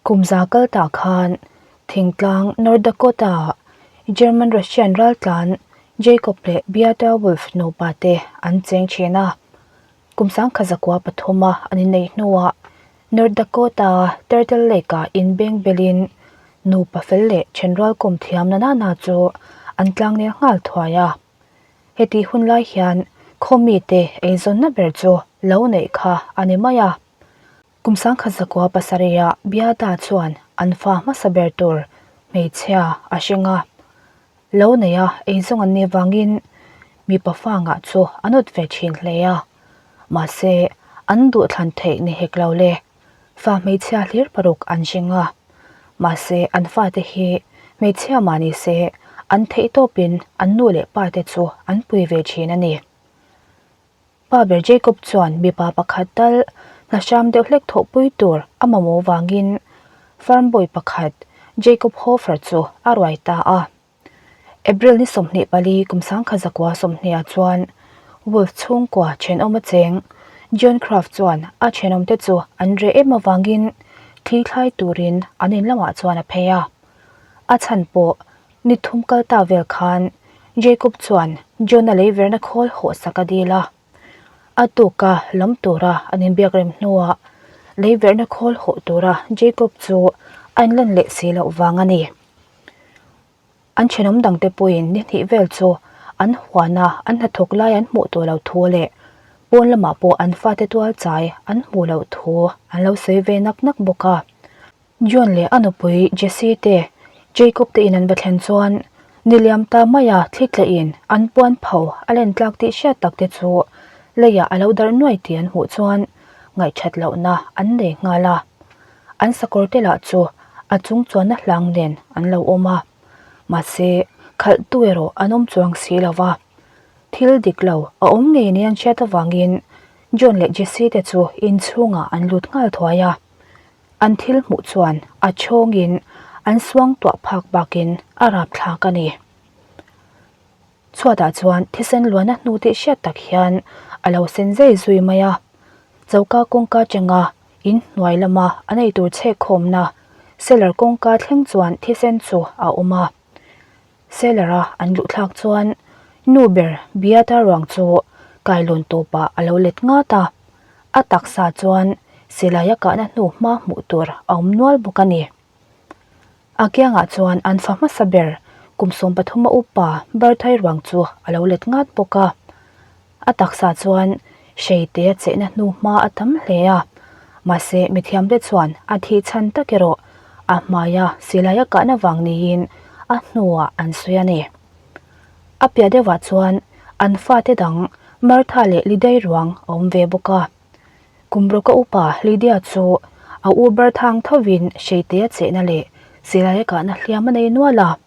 Kum za kal tah khan thingtlang North Dakota-ah German-Russian raltlan Jacob leh Beata Wolf nupa te an cheng thin a. Kum sangkhat zakua pathuma an inneih hnuah North Dakota-a Turtle Lake-ah inbeng belin nupa fel leh thenrual kawm thiam na nana chu an tlangnel nghal thuai a. Hetih hun lai hian khaw mite eizawnna ber chu lo neih kha a ni mai a. Kum sangkhat zakua pasarihah Beata chuan an fa hmasa ber tur hmeichhia a hring a. Lo neia eizawng an nih vangin mipa fa ngah chu an awt ve thin hle a. Mahse, an duhthlan theih ni hek lo le. Fa hmeichhia hlir paruk an hring a, mahse an fate hi hmeichhia mah ni se an theih tawpin an nu leh pa te chu an pui ve thin a ni. Pa ber Jacob chuan mipa pakhat tal hna hram deuh hlek thawhpui tur a mamawh vangin farm boy pakhat Jacob Hofer chu a ruai ta a. April ni 24 kum sangkhat zakua 20 ah chuan Wolf chhungkua thenawm a cheng John Craft chuan a thenawmte chu an reh em avangin thli thlai turin an in lamah chuan a phei a. A chhan pawh ni thum kal ta vel khan Jacob chuan John-a leiverna khawl hawhsak a dil a. A tuka lam tura an inbiak rem hnuah leiverna khawl hawh tura Jacob chu a inlan leh si loh vang a ni. An thenawm dangte pawhin ni hnih vel chu an huana an hnathawk lai an hmuh tawh loh thu leh pawn lamah pawh an fate tual chai an hmuh loh thu an lo sawi ve nak nak bawk a. John leh a nupui Jesse te Jacob te in an va thlen chuan niliam ta maia thli tlahin an puan pho a len tlak tih hriat tak te chu leiah a lo darh nuai tih an hmuh chuan ngaihthat lohna an nei nghal a. An sakawr te lah chu a chung chuanna hlang nen an lo awm a, mahse khalhtu erawh an awm chuang si lo va. Thil dik lo a awm ngei ni an hriat avangin John leh Jesse te chu inchhungah an lut nghal thuai a. An thil hmuh chuan a chhawngin an suangtuah phak bakin a rapthlak a ni. Chhuatah chuan thisen luana hnu tih hriat tak hian a lo sen zei zui mai a. Choka kawngka atanga in hnuai lama an eitur chhek khawmna cellar kawngka thleng chuan thisen chu a awm a. Cellar a an luh thlak chuan nu ber Beata ruang chu kailawn tawpah a lo let ngat a. A taksa chuan silai a kahna hnu hma hmuh tur a awm nual bawk a ni. A kiangah chuan an fa hmasa ber kum 13 a upa Barthai ruang chu a lo let ngat bawk a. A taksa chuan hreite a chehna hnu hma a tam hle a, mahse mithiamte chuan a thih chhan tak erawh a hmaia silai a kahna vang niin a hnuah an sawi a ni. A piah deuhah chuan an fate dang Martha leh Lidai ruang a awm ve bawk a. Kum rawka upa Lydia chu a u Bertha ang thovin hreite a chehna leh silai a kahna hliam a nei nual a.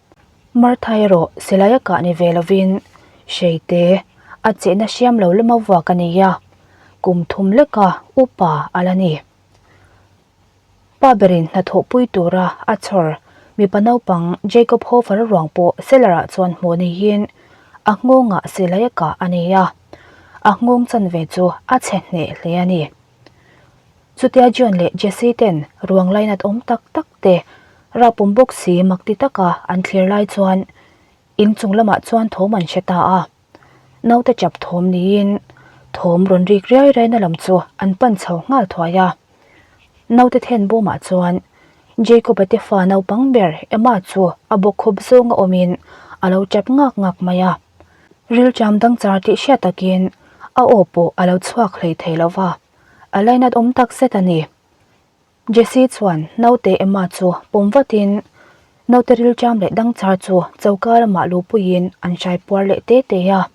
Martha erawh silai a kah ni ve lovin hreite a chehna hriam lo lama vuak a nei a, kum thum leka upa a la ni. Pa berin hnathawhpui tura a chhawr mipa naupang Jacob Hofer ruang pawh cellar ah chuan hmuh niin a nghawngah silai a kah a ni a, a nghawng chanve chu a chhe hneh hle a ni. Chutia John leh Jesse ten ruang lainat awm tak tak te rapawm bawk si mak ti taka an thlir lai chuan inchung lamah chuan thawm an hre ta a. Naute chap thawm niin thawm rawn rik riai riai na lam chu an pan chho nghal thuai a. Naute then bawmah chuan Jacob-a te fa naupang ber Emma chu a bawk khawp zawnga awmin a lo chap ngak ngak mai a. Rilṭam dang char tih hriat takin a aw pawh a lo chhuak hlei thei lo va, a lainat awm tak zet a ni. Jesse chuan naute Emma chu pawm vatin naute rilṭam leh dang char chu choka lamah luhpuiin an hrai puar leh te te a.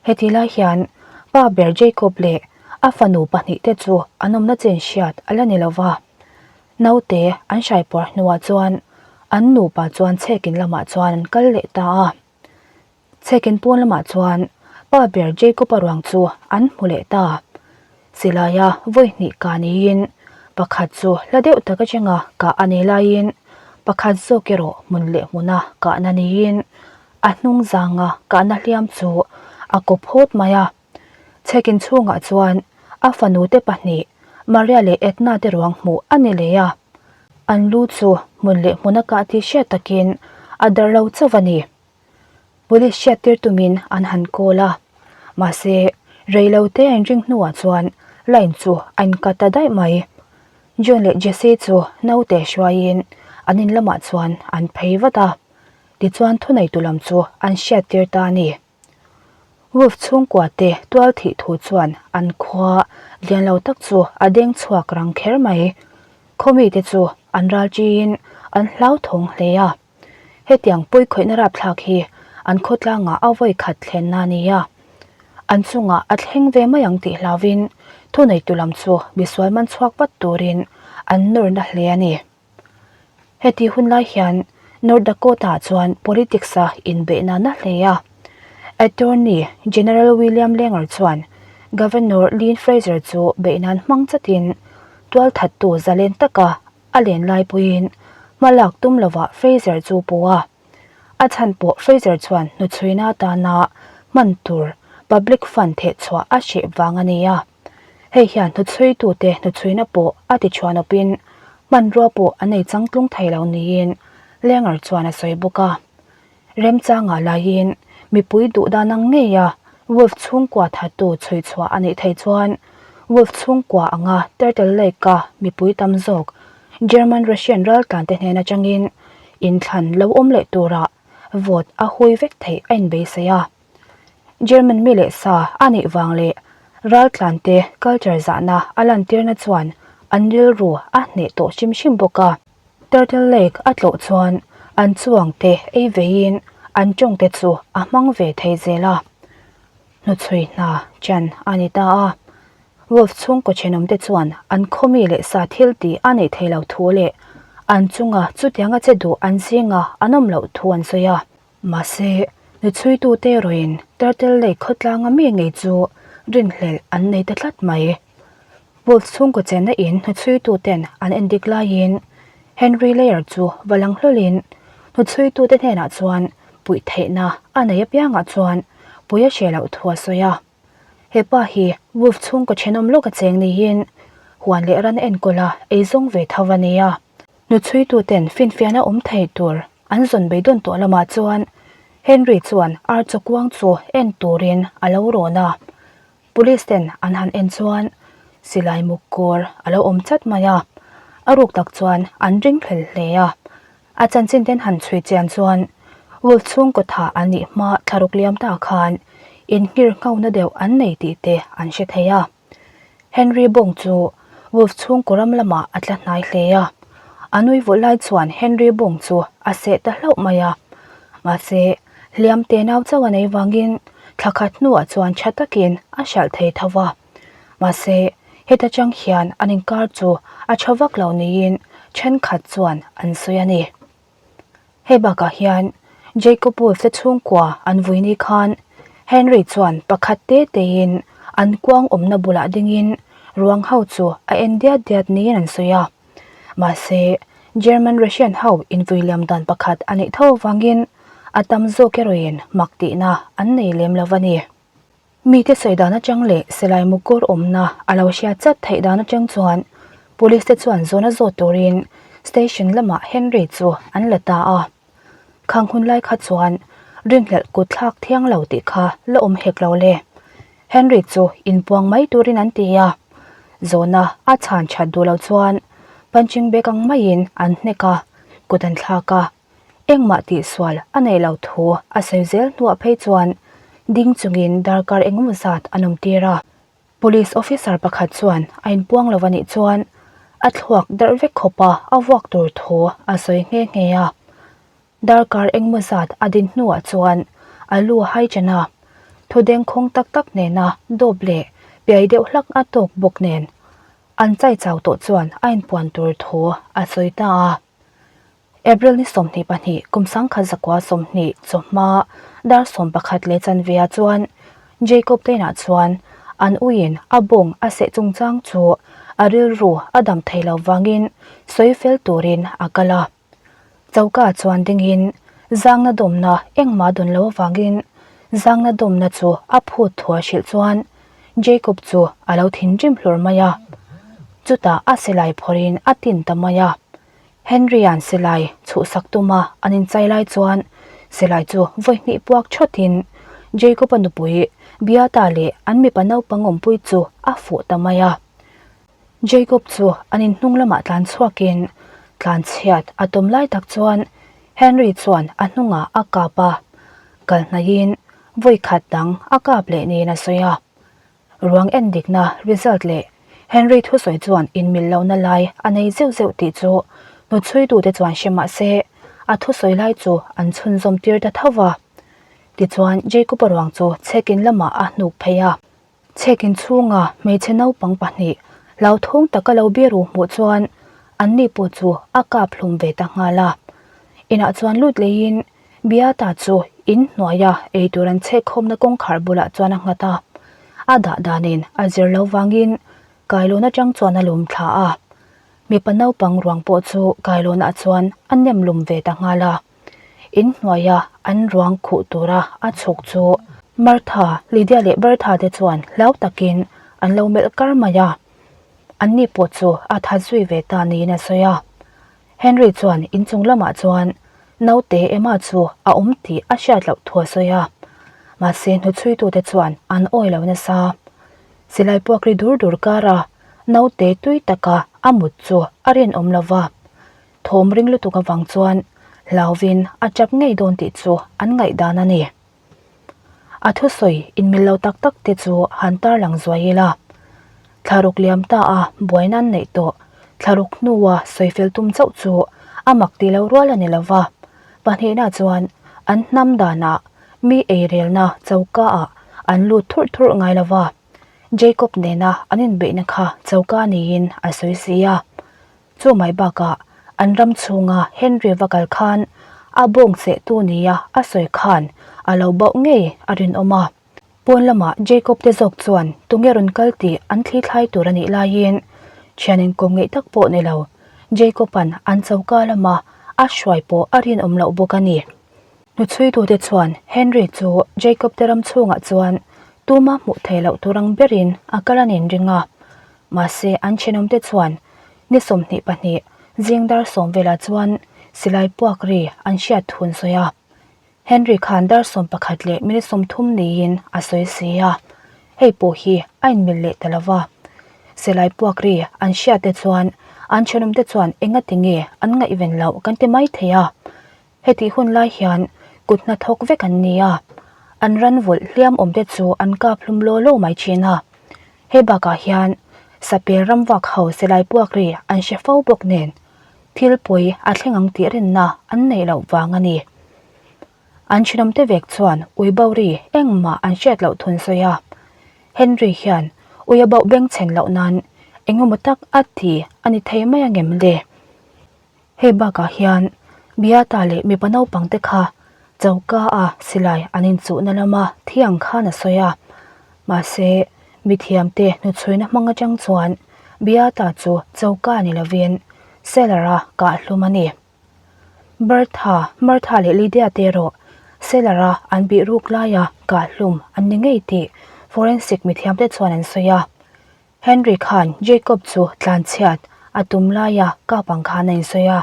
Heti lai hian pa ber Jacob leh a fanu pahnihte chu an awmna chen hriat a la ni lo va. Naute an hrai puar hnuah chuan an nupa chuan chhekin lamah chuan an kal leh ta a. Chhekin pawn lamah chuan pa ber Jacob-a ruang chu an hmu leh ta. Silaia vawi hnih kah niin pakhat chu hla deuh tak atanga kah a ni laiin pakhat zawk erawh hmun leh hmuna kahna niin a hnung zanga kahna hliam chu a kaw phawt mai a. Chhekin chhungah chuan a fanu te pahnih Maria leh Edna te ruang hmuh a ni leh a. An lu chu hmun leh hmun a kah tih hriat takin a dar lo chauh a ni. Police hriattir tumin an han call a, mahse rei lo te a inring hnuah chuan line chu a inkat ta daih mai. John leh Jesse chu naute hruaiin an in lamah chuan an phei vat a, tichuan thuneitu lam chu an hriattir ta a ni. Wolf chhungkua te tual thih thu chuan an khua lian lo tak chu a deng chhuak rang kher mai. Khawmite chu an ral chiin an hlauthawng hle a. Hetiang pawikhawihna rapthlak hi an khawtlangah a vawi khat thlenna a ni a. An chungah a thleng ve mai ang tih hlauvin thuneitu lam chu misual man chhuak vat turin an nawrna hle a ni. Heti hun lai hian North Dakota-ah chuan politics-a inbeihna na hle a. Attorney General William Langer chuan Governor Lynn Frazier chu beihnan hmang chatin tualthattu zalen taka a len lai puiin hma lak tum lovah Frazier chu pu a. A chhan pawh Frazier chuan hnuchhuina atana hman tur public fund thehchhuah a hreh vang a ni a. Hei hian hnuchhuitute hnuchhuina pawh a ti chhuan awpin hmanrua pawh an nei changtlung thei lo niin Langer chuan a sawi bawk a. Remchangah laiin mipui duh dan ang ngeia Wolf chhungkua thattu chhui chhuah a nih theih chuan Wolf chhungkua anga Turtle Lake-a mipui tam zawk German-Russian raltlante hnen atangin inthlan lo awm leh turah vote a hui vek theih a inbeisei a. German mi leh sa a nih vang leh raltlante culture zahna a lantirna chuan an rilru a hneh tawh hrim hrim bawk a. Turtle Lake a tlawh chuan an chuangte ei veiin an tawngte chu a hmang ve thei zel a. Hnuchhui hna chan a ni ta a. Wolf chhungkaw thenawmte chuan an khawmi leh sa thil tih a neih theih loh thu leh an chunga chutianga che duh an zinga an awm loh thu an sawi a. Mahse, nuchhuitute erawhin Turtle Lake khawtlanga mi ngei chu rinhlelh an nei ta tlat mai. Wolf chhungkaw chenna in hnuchhuituten an endik laiin Henry Layer chu va lang hlawlin hnuchhuitute hnenah chuan puih theihna a nei apiangah chuan pui a hre loh thu a sawi a. He pa hi Wolf chhungkaw thenawm lawk a cheng niin huan leh ran enkawl a eizawng ve tho a ni a. Hnuchhuituten finfiahna awm thei tur An zawn beidawn tawh lamah chuan Henry chuan ar chawkuang chu en turin a lo rawn a, police ten an han en chuan silai muk kawr a lo awm chat mai a, a ruk tak chuan an ring hlel hle a. A chanchin ten han chhui chian chuan Wolf chhungkaw tha an nih hma thlaruk liam ta khan inhngir nghona deuh an nei tih te an hre thei a. Henry bawng chu Wolf chhungkaw ram lamah a tla hnai hle a. A nui vawlh lai chuan Henry bawng chu a seh ta hlauh mai a. Mahse, hliam te nau chauh a nei vangin thla khat hnuah chuan tha takin a hralh thei tho va. Mahse, heta chang hian an inkar chu a tha vak lo niin thenkhat chuan an sawi a ni. Hei bakah hian Jacob Wolf te chhungkua an vui ni khan Henry chuan pakhat te tein an kuang awmna bulah dingin ruang ho chu a en diat diat niin an sawi a. Mahse, German Russian ho invui liam dan pakhat a nih tho avangin a tam zawk erawhin mak tihna an nei lem lo a ni. Mite sawi dan atang leh silai mukawr awmna a lo hriat chat theih dan atang chuan Police te chuan zawna zawt turin station lamah Henry chu an la ta a. Khang hun lai kha chuan rinhlelh kut thlak thiang lo tih kha la awm hek lo le. Henry chu inpuang mai turin an ti a. Zawna a chhan that duh lo chuan punching bag ang maiin an hnek a, kut an thlak a. Engmah tihsual a neih loh thu a sawi zel hnuah phei chuan ding chungin darkar engemaw zat an awm tir a. Police officer pakhat chuan a inpuang lo a nih chuan a thluak darh vek khawpa a vuak tur thu a sawi nghe nghe a. Darkar engemaw zat a din hnuah chuan a lu a hai ṭan a, thu dengkhawng tak tak nena dawp leh piai deuh hlak a tawk bawk nen an chai chau tawh chuan a inpuan tur thu a sawi ta a. April ni 22 kum sangkhat zakua 20 chawhma dar 11 leh chanve ah chuan Jacob Tainah chuan an uiin a bawng a seh chungchang chu a rilru a dam thei lo vangin sawi fel turin a kal a. Choka chuan dingin zangna dawmna engmah dawn lo avangin zangna dawmna chu a phut thu a hrilh chuan Jacob chu a lo thinrim hlur mai a. Chutah a silai phawrhin a tin ta mai a. Henry-a'n silai chhuhsak tuma an inchai lai chuan silai chu vawi hnih puak thawtin Jacob-a nupui Beata leh an mipa naupang awmpui chu a fuh ta mai a. Jacob chu an inhnung lamah tlan chhuakin tlan chhiat a tum lai tak chuan Henry chuan a hnungah a kap a, kal hnaihin vawi khat dang a kap leh niin a sawi a. Ruang en dikna result leh Henry thusawi chuan inmil lohna lai a nei zeuh zeuh tih chu hnuchhuitute chuan hre mah se a thusawi lai chu an chhunzawm tir ta tho va. Tichuan Jacob-a ruang chu chhekin lamah a hnuk phei a. Chhekin chhunga hmeichhe naupang pahnih hlauthawng taka lo biru hmuh chuan anni pawh chu a kap hlum ve ta nghal a. Inah chuan lut leiin Beata chu in hnuaia eitur an chhek khawmna kawngkhar bulah chuan a nghat a. A dah danin a zir lo vangin kailawn atang chuan a lum thla a. Mipa naupang ruang pawh chu kailawnah chuan a nem lum ve ta nghal a. In hnuaia an ruang khuh tura a chhuk chu Martha, Lydia leh Bertha te chuan hlau takin an lo melh kar mai a. Anni pawh chu a tha zui ve ta niin a sawi a. Henry chuan inchung lamah chuan naute Emma chu a awm tih a hriat loh thu a sawi a. Mahse hnuchhuitute chuan an awi lo nasa. Silai puak ri dur dur kara naute tui taka a mut chu a rinawm lo va. Thawm ring lutuk avang chuan hlauvin a chap ngei dawn tih chu an ngaihdan a ni. A thusawi inmil lo tak tak te chu han tarlang zuai ila. Thlaruk liam ta a buaina an neih tawh thlaruk hnua sawifel tum chauh chu a mak tih lo rual a ni lo va. Pahnihna chuan an hnam danah mi eirelna choka ah an lut thurh thurh ngai lo va. Jacob nena an inbeihna kha choka niin a sawi si a. Chu mai bakah an ram chhunga Henry va kal khan a bawng sehtu nia a sawi khan a lo bauh ngei a rinawm a. Pawn lamah Jacob te zawk chuan tunge rawn kal tih an thli thlai tur a nih laiin thian inkawm ngeih tak pawh ni lo Jacob-a'n an choka lama a hruai pawh a rinawm loh bawk a ni. Hnuchhuitute chuan Henry chu Jacob te ram chhungah chuan tuma hmuh theih loh tur ang berin a kal an inring a. Mahse an thenawmte chuan ni 22 zing dar sawm velah chuan silai puak ri an hriat thun sawi a. Henry khan dar sawm pakhat leh minute 30 niin a sawi si a, hei pawh hi a inmil leh ta lo va. Silai puak ri an hriat te chuan an thenawmte chuan engati nge an ngaihven loh kan ti mai thei a. Hetih hun lai hian kut hnathawk vek an ni a, an ran vawlh hliam awm te chu an kap hlum law law mai thin a. Hei bakah hian sapel ramvak ho silai puak ri an hre fo bawk nen thil pawi a thleng ang tih rinna an neih loh vang a ni. An thenawmte vek chuan ui bo ri engmah an hriat loh thun sawi a, Henry hian ui a bauh bengchhen loh nan engemaw tak a ti a ni thei mai angem le? Hei bakah hian Beata leh mipa naupang te kha choka a silai an inchuhna lama thi ang khan a sawi a. Mahse, mithiam te hnuchhuina hmang atang chuan Beata chu choka ni lovin cellar a kahhlum a ni. Bertha, Martha leh Lydia te erawh cellar a an bih ruk laia kahhlum an ni ngei tih forensic mithiam te chuan an sawi a. Henry khan Jacob chu tlanchhiat a tum laia kap ang khan a insawi a,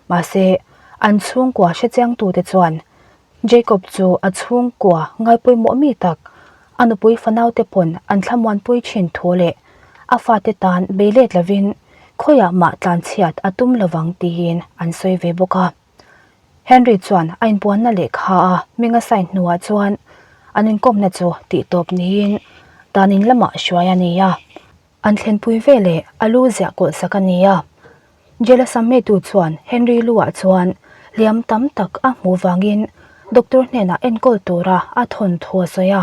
mahse an chhungkua hrechiangtute chuan Jacob chu a chhungkua ngaipawimawh mi tak, a nupui fanaute pawn an thlamuanpui thin thu leh a fate tan beilet lovin khawiah mah tlanchhiat a tum lovang tiin an sawi ve bawk a. Henry chuan a inpuanna lehkha a hming a sign hnuah chuan an inkawmna chu tihtawp niin dan in lamah hruai a ni a, an thlenpui veleh a lu ziah kawlh sak a ni a. Jail a sammetu chuan Henry lu-ah chuan hliam tam tak a hmuh vangin doctor hnenah enkawl tura a thawn thu a sawi a.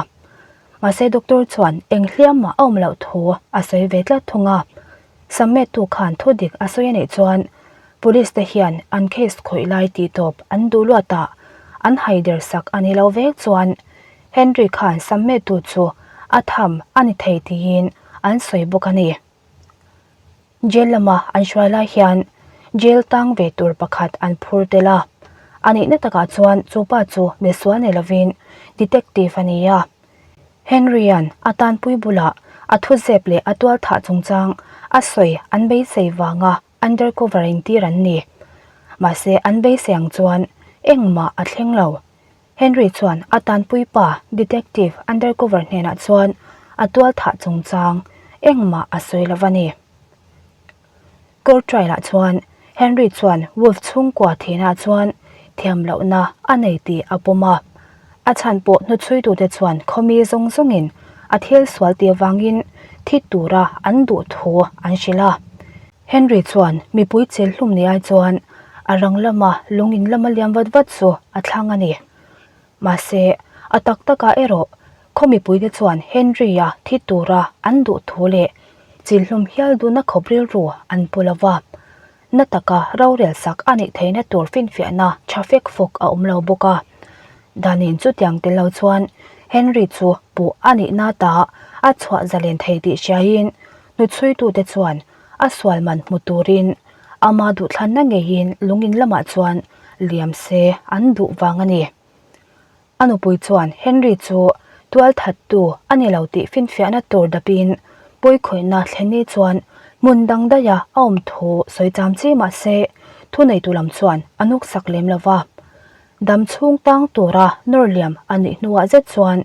Mahse doctor chuan eng hliam mah a awm loh thu a sawi ve tlat thung a. Sammetu khan thudik a sawi a nih chuan Police te hian an case khawih lai tih tawp an duh luat a, an haider sak a ni lo vek chuan Henry khan Sammetu chu a tham a ni thei tiin an sawi bawk a ni. Jail lama an hruai lai hian jail tang ve tur pakhat an phur tel a, a nihna takah chuan chu pa chu misual ni lovin detective a ni a. Henry-a'n a tanpui bulah a thuzep leh a tualthah chungchang a sawi an beisei vanga Undercover in tir an ni. Mahse an beisei ang chuan engmah a thleng lo. Henry chuan a tanpui pa detective undercover hnenah chuan a tual thah chungchang engmah a sawi lo a ni. Court trial ah chuan Henry chuan Wolf chhungkua thihna chuan thiam lohna a nei tih a pawm a. A chhan pawh hnuchhuitute chuan khawmi zawng zawngin a thil sual tih avangin thi tura an duh thu an hrilh a. Henry chuan mipui chil hlum ni ai chuan a rang lama lung in lama liam vat vat chu a thlang a ni. Mahse, a tak takah erawh khaw mipuite chuan Henry-a thi tura an duh thu leh chil hlum hial duhna khawp rilru an pu lo va. Na taka rorel sak a nih theihna tur finfiahna tha fek fawk a awm lo bawk a. Danin chutiang tel lo chuan Henry chu puh a nihna ta a chhuah zalen thei tih hriaiin hnuchhuitute chuan a sual man hmu turin ama duhthlanna ngeiin lungin lamah chuan liam se an duh vang a ni. A nupui chuan Henry chu tual thattu a ni lo tih finfiahna tur dapin pawikhawihna thlenni chuan hmun dang daiha a awm thu sawi cham chi mah se thuneitu lam chuan a nuksak lem lo va. Dam chhung tang tura nawr liam a nih hnuah zet chuan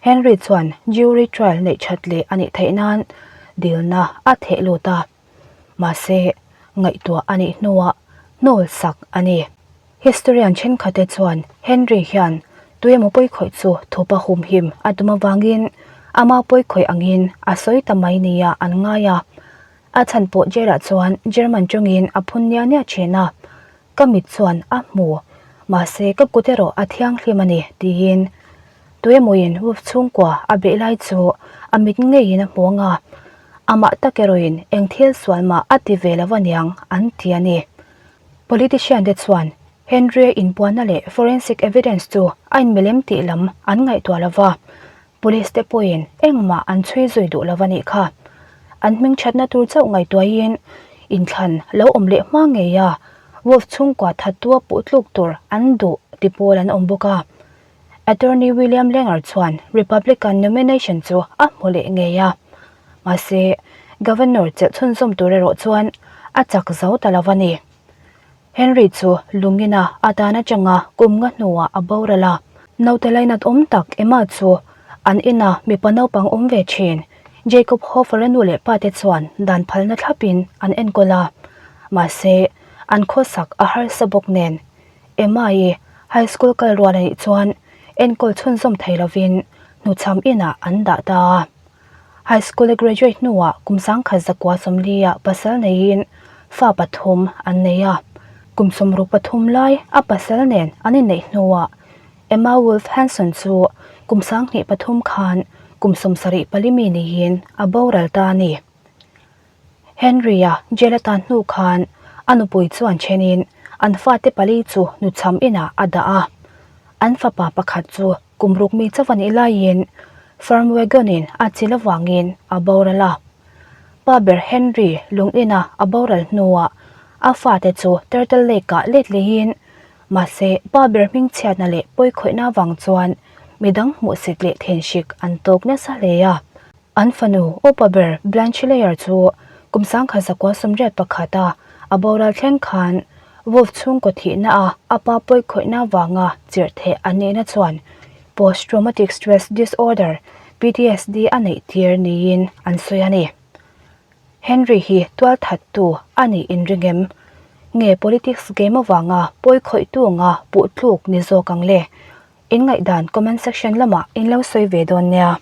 Henry chuan jury trial neih that leh a nih theih nan dilna a theh lut a. Mahse, ngaihtuah a nih hnuah hnawl sak a ni. Historian thenkhatte chuan Henry hian tuemaw pawikhawih chu thupa humhim a tum avangin ama pawikhawih angin a sawi ta mai nia an ngai a. A chhan pawh jail-ah chuan German tawngin a phun nia nia thin a, Ka mit chuan a hmu, mahse ka kut erawh a thianghlim a ni, tiin tuemawin Wolf chhungkua a beih lai chu a mit ngeiin a hmu ang a, amah tak erawhin eng thil sual mah a ti ve lo aniang an ti a ni. Politician te chuan Henry-a inpuanna leh forensic evidence chu a inmelem tih lam an ngaihtuah lo va, Police te pawhin engmah an chhui zui duh lo a nih kha. An hming thatna tur chauh ngaihtuahin inthlan lo awm leh hma ngei a, Wolf chhungkua thattua puh tluk tur an duh ti pawl an awm bawk a. Attorney William Langer chuan Republican nomination chu a hmu leh ngei a. Mahse, Governor chelh chhunzawm tur erawh chuan a chak zo ta lo a ni. Henry chu lungina a tan atanga kum nga hnuah a boral a. Naute lainat awm tak Emma chu an ina mipa naupang awm ve thin. Jacob Hofer-a nu leh pate chuan dan phalna thlapin an enkawl a. Mahse, an khawsak a harsa bawk nen. Emma-i high school kal rual a nih chuan enkawl chhunzawm thei lovin hnuchham inah an dah ta a. High school a graduate hnuah kum sangkhat zakua sawmliah pasal neiin fa pathum an nei a. Kum sawmruk pathum lai a pasal nen an inneih hnuah Emma Wolf Hanson chu kum sanghnih pathum khan kum sawmsarih pali mi niin a boral ta a ni. Henry-a jail a tan hnu khan a nupui chuan thenin an fate pali chu nuchham inah a dah a. An fapa pakhat chu kum ruk mi chauh a nih laiin farm wagon-in a chil avangin a boral a. Pa ber Henry lung ina a boral hnuah a fate chu Turtle Lake-ah let leiin mahse pa ber hmingchhiatna leh pawikhawihna avang chuan midang hmuhsit leh thenhrik an tawk nasa hle a. An fanu upa ber Blanche Layer chu kum sangkhat zakua sawmriat pakhata a boral thleng khan Wolf chhungkaw thihna a a pa pawikhawihna vanga chirh theih an nihna chuan Post Traumatic Stress Disorder, PTSD, a neih tir niin an sawi a ni. Henry hi tualthattu a nih inring em? Nge politics game avanga pawikhawihtu anga puhtluk ni zawk ang le? In ngaihdan comment section lamah in lo sawi ve dawn nia.